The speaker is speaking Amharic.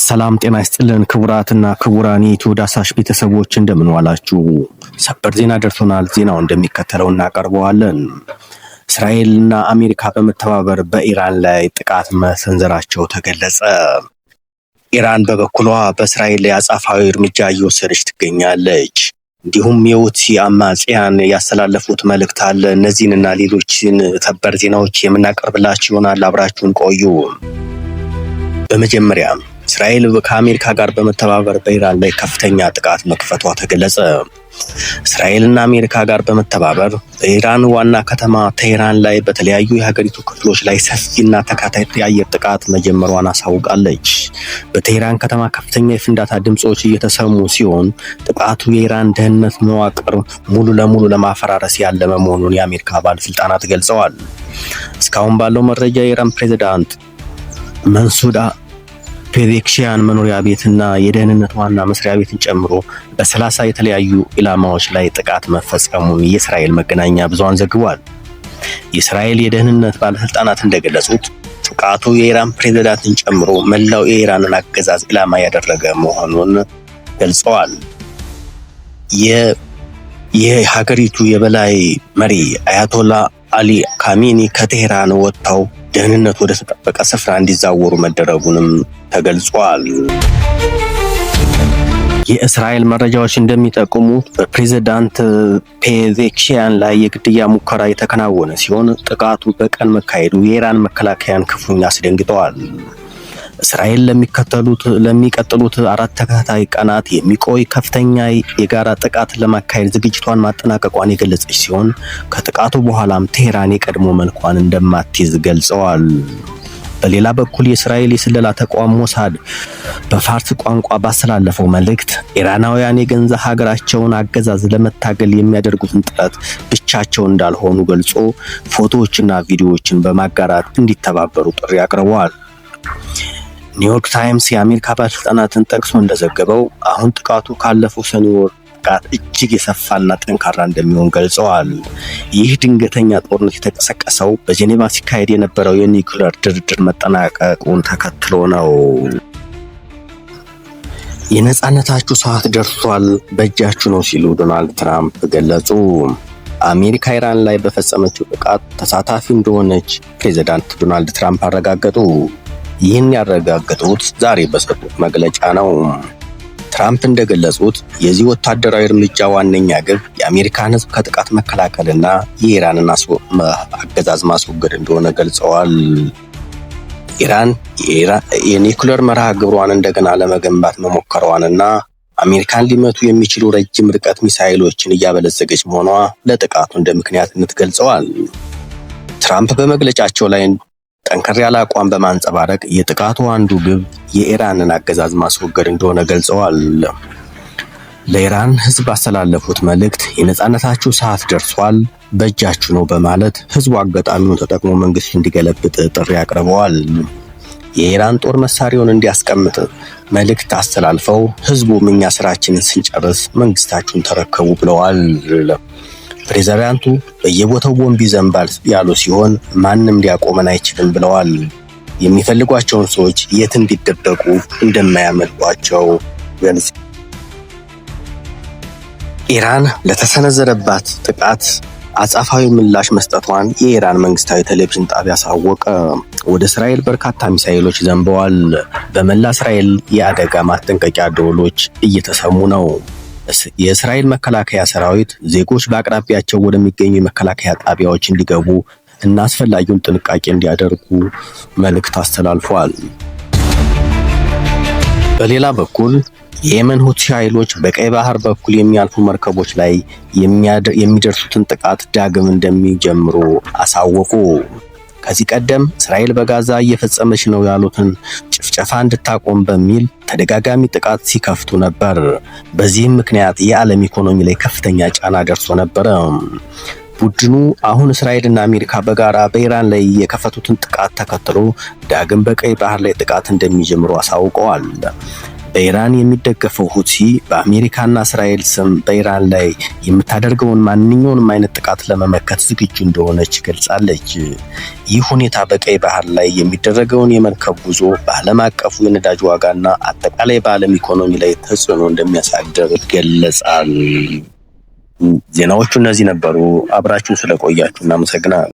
ሰላም ጤና ይስጥልን ክቡራትና ክቡራን የኢትዮ ዳሳሽ ቤተሰቦች፣ እንደምን ዋላችሁ? ሰበር ዜና ደርሶናል። ዜናው እንደሚከተለው እናቀርበዋለን። እስራኤልና አሜሪካ በመተባበር በኢራን ላይ ጥቃት መሰንዘራቸው ተገለጸ። ኢራን በበኩሏ በእስራኤል ላይ አጸፋዊ እርምጃ እየወሰደች ትገኛለች። እንዲሁም የሁቲ አማጽያን ያስተላለፉት መልእክት አለ። እነዚህንና ሌሎችን ሰበር ዜናዎች የምናቀርብላችሁ ይሆናል። አብራችሁን ቆዩ። በመጀመሪያም እስራኤል ከአሜሪካ ጋር በመተባበር በኢራን ላይ ከፍተኛ ጥቃት መክፈቷ ተገለጸ። እስራኤልና አሜሪካ ጋር በመተባበር በኢራን ዋና ከተማ ቴህራን ላይ በተለያዩ የሀገሪቱ ክፍሎች ላይ ሰፊና ተከታታይ የአየር ጥቃት መጀመሯን አሳውቃለች። በቴህራን ከተማ ከፍተኛ የፍንዳታ ድምጾች እየተሰሙ ሲሆን ጥቃቱ የኢራን ደህንነት መዋቅር ሙሉ ለሙሉ ለማፈራረስ ያለመ መሆኑን የአሜሪካ ባለስልጣናት ገልጸዋል። እስካሁን ባለው መረጃ የኢራን ፕሬዝዳንት መንሱድ ፔዜሽኪያን መኖሪያ ቤትና የደህንነት ዋና መስሪያ ቤትን ጨምሮ በ30 የተለያዩ ኢላማዎች ላይ ጥቃት መፈጸሙን የእስራኤል መገናኛ ብዙሃን ዘግቧል። የእስራኤል የደህንነት ባለስልጣናት እንደገለጹት ጥቃቱ የኢራን ፕሬዝዳንትን ጨምሮ መላው የኢራንን አገዛዝ ኢላማ ያደረገ መሆኑን ገልጸዋል። የሀገሪቱ የበላይ መሪ አያቶላ አሊ ካሚኒ ከቴህራን ወጥተው ደህንነት ወደ ተጠበቀ ስፍራ እንዲዛወሩ መደረጉንም ተገልጿል። የእስራኤል መረጃዎች እንደሚጠቁሙት በፕሬዝዳንት ፔዜሽኪያን ላይ የግድያ ሙከራ የተከናወነ ሲሆን ጥቃቱ በቀን መካሄዱ የኢራን መከላከያን ክፉኛ አስደንግጠዋል። እስራኤል ለሚቀጥሉት 4 ተከታታይ ቀናት የሚቆይ ከፍተኛ የጋራ ጥቃት ለማካሄድ ዝግጅቷን ማጠናቀቋን የገለጸች ሲሆን ከጥቃቱ በኋላም ቴህራን የቀድሞ መልኳን እንደማትይዝ ገልጸዋል። በሌላ በኩል የእስራኤል የስለላ ተቋም ሞሳድ በፋርስ ቋንቋ ባስተላለፈው መልእክት ኢራናውያን የገንዛ ሀገራቸውን አገዛዝ ለመታገል የሚያደርጉትን ጥረት ብቻቸውን እንዳልሆኑ ገልጾ ፎቶዎችና ቪዲዮዎችን በማጋራት እንዲተባበሩ ጥሪ አቅርበዋል። ኒውዮርክ ታይምስ የአሜሪካ ባለስልጣናትን ጠቅሶ እንደዘገበው አሁን ጥቃቱ ካለፈው ሰኔ ወር ጥቃት እጅግ የሰፋና ጠንካራ እንደሚሆን ገልጸዋል። ይህ ድንገተኛ ጦርነት የተቀሰቀሰው በጄኔቫ ሲካሄድ የነበረው የኒውክሌር ድርድር መጠናቀቁን ተከትሎ ነው። የነጻነታችሁ ሰዓት ደርሷል፣ በእጃችሁ ነው ሲሉ ዶናልድ ትራምፕ ገለጹ። አሜሪካ ኢራን ላይ በፈጸመችው ጥቃት ተሳታፊ እንደሆነች ፕሬዚዳንት ዶናልድ ትራምፕ አረጋገጡ። ይህን ያረጋገጡት ዛሬ በሰጡት መግለጫ ነው። ትራምፕ እንደገለጹት የዚህ ወታደራዊ እርምጃ ዋነኛ ግብ የአሜሪካን ሕዝብ ከጥቃት መከላከልና የኢራንን አገዛዝ ማስወገድ እንደሆነ ገልጸዋል። ኢራን የኒውክሌር መርሃ ግብሯን እንደገና ለመገንባት መሞከሯንና አሜሪካን ሊመቱ የሚችሉ ረጅም ርቀት ሚሳይሎችን እያበለጸገች መሆኗ ለጥቃቱ እንደ ምክንያትነት ገልጸዋል። ትራምፕ በመግለጫቸው ላይ ጠንከር ያለ አቋም በማንጸባረቅ የጥቃቱ አንዱ ግብ የኢራንን አገዛዝ ማስወገድ እንደሆነ ገልጸዋል። ለኢራን ሕዝብ ባስተላለፉት መልእክት የነጻነታችሁ ሰዓት ደርሷል፣ በእጃችሁ ነው በማለት ሕዝቡ አጋጣሚውን ተጠቅሞ መንግስት እንዲገለብጥ ጥሪ አቅርበዋል። የኢራን ጦር መሳሪያውን እንዲያስቀምጥ መልእክት አስተላልፈው ሕዝቡም እኛ ስራችንን ስንጨርስ መንግስታችሁን ተረከቡ ብለዋል። ፕሬዝዳንቱ በየቦታው ቦምብ ይዘንባል ያሉ ሲሆን ማንም ሊያቆመን አይችልም ብለዋል። የሚፈልጓቸውን ሰዎች የት እንዲደበቁ እንደማያመልጧቸው ገልጸዋል። ኢራን ለተሰነዘረባት ጥቃት አጸፋዊ ምላሽ መስጠቷን የኢራን መንግስታዊ ቴሌቪዥን ጣቢያ አሳወቀ። ወደ እስራኤል በርካታ ሚሳኤሎች ዘንበዋል። በመላ እስራኤል የአደጋ ማስጠንቀቂያ ደወሎች እየተሰሙ ነው። የእስራኤል መከላከያ ሰራዊት ዜጎች በአቅራቢያቸው ወደሚገኙ የመከላከያ ጣቢያዎች እንዲገቡ እና አስፈላጊውን ጥንቃቄ እንዲያደርጉ መልእክት አስተላልፏል። በሌላ በኩል የየመን ሁቲ ኃይሎች በቀይ ባህር በኩል የሚያልፉ መርከቦች ላይ የሚደርሱትን ጥቃት ዳግም እንደሚጀምሩ አሳወቁ። ከዚህ ቀደም እስራኤል በጋዛ እየፈጸመች ነው ያሉትን ጭፍጨፋ እንድታቆም በሚል ተደጋጋሚ ጥቃት ሲከፍቱ ነበር። በዚህም ምክንያት የዓለም ኢኮኖሚ ላይ ከፍተኛ ጫና ደርሶ ነበረ። ቡድኑ አሁን እስራኤልና አሜሪካ በጋራ በኢራን ላይ የከፈቱትን ጥቃት ተከትሎ ዳግም በቀይ ባህር ላይ ጥቃት እንደሚጀምሩ አሳውቀዋል። በኢራን የሚደገፈው ሁቲ በአሜሪካና እስራኤል ስም በኢራን ላይ የምታደርገውን ማንኛውንም አይነት ጥቃት ለመመከት ዝግጁ እንደሆነች ገልጻለች። ይህ ሁኔታ በቀይ ባህር ላይ የሚደረገውን የመርከብ ጉዞ፣ በዓለም አቀፉ የነዳጅ ዋጋና አጠቃላይ በዓለም ኢኮኖሚ ላይ ተጽዕኖ እንደሚያሳድር ይገለጻል። ዜናዎቹ እነዚህ ነበሩ። አብራችሁን ስለቆያችሁ እናመሰግናለን።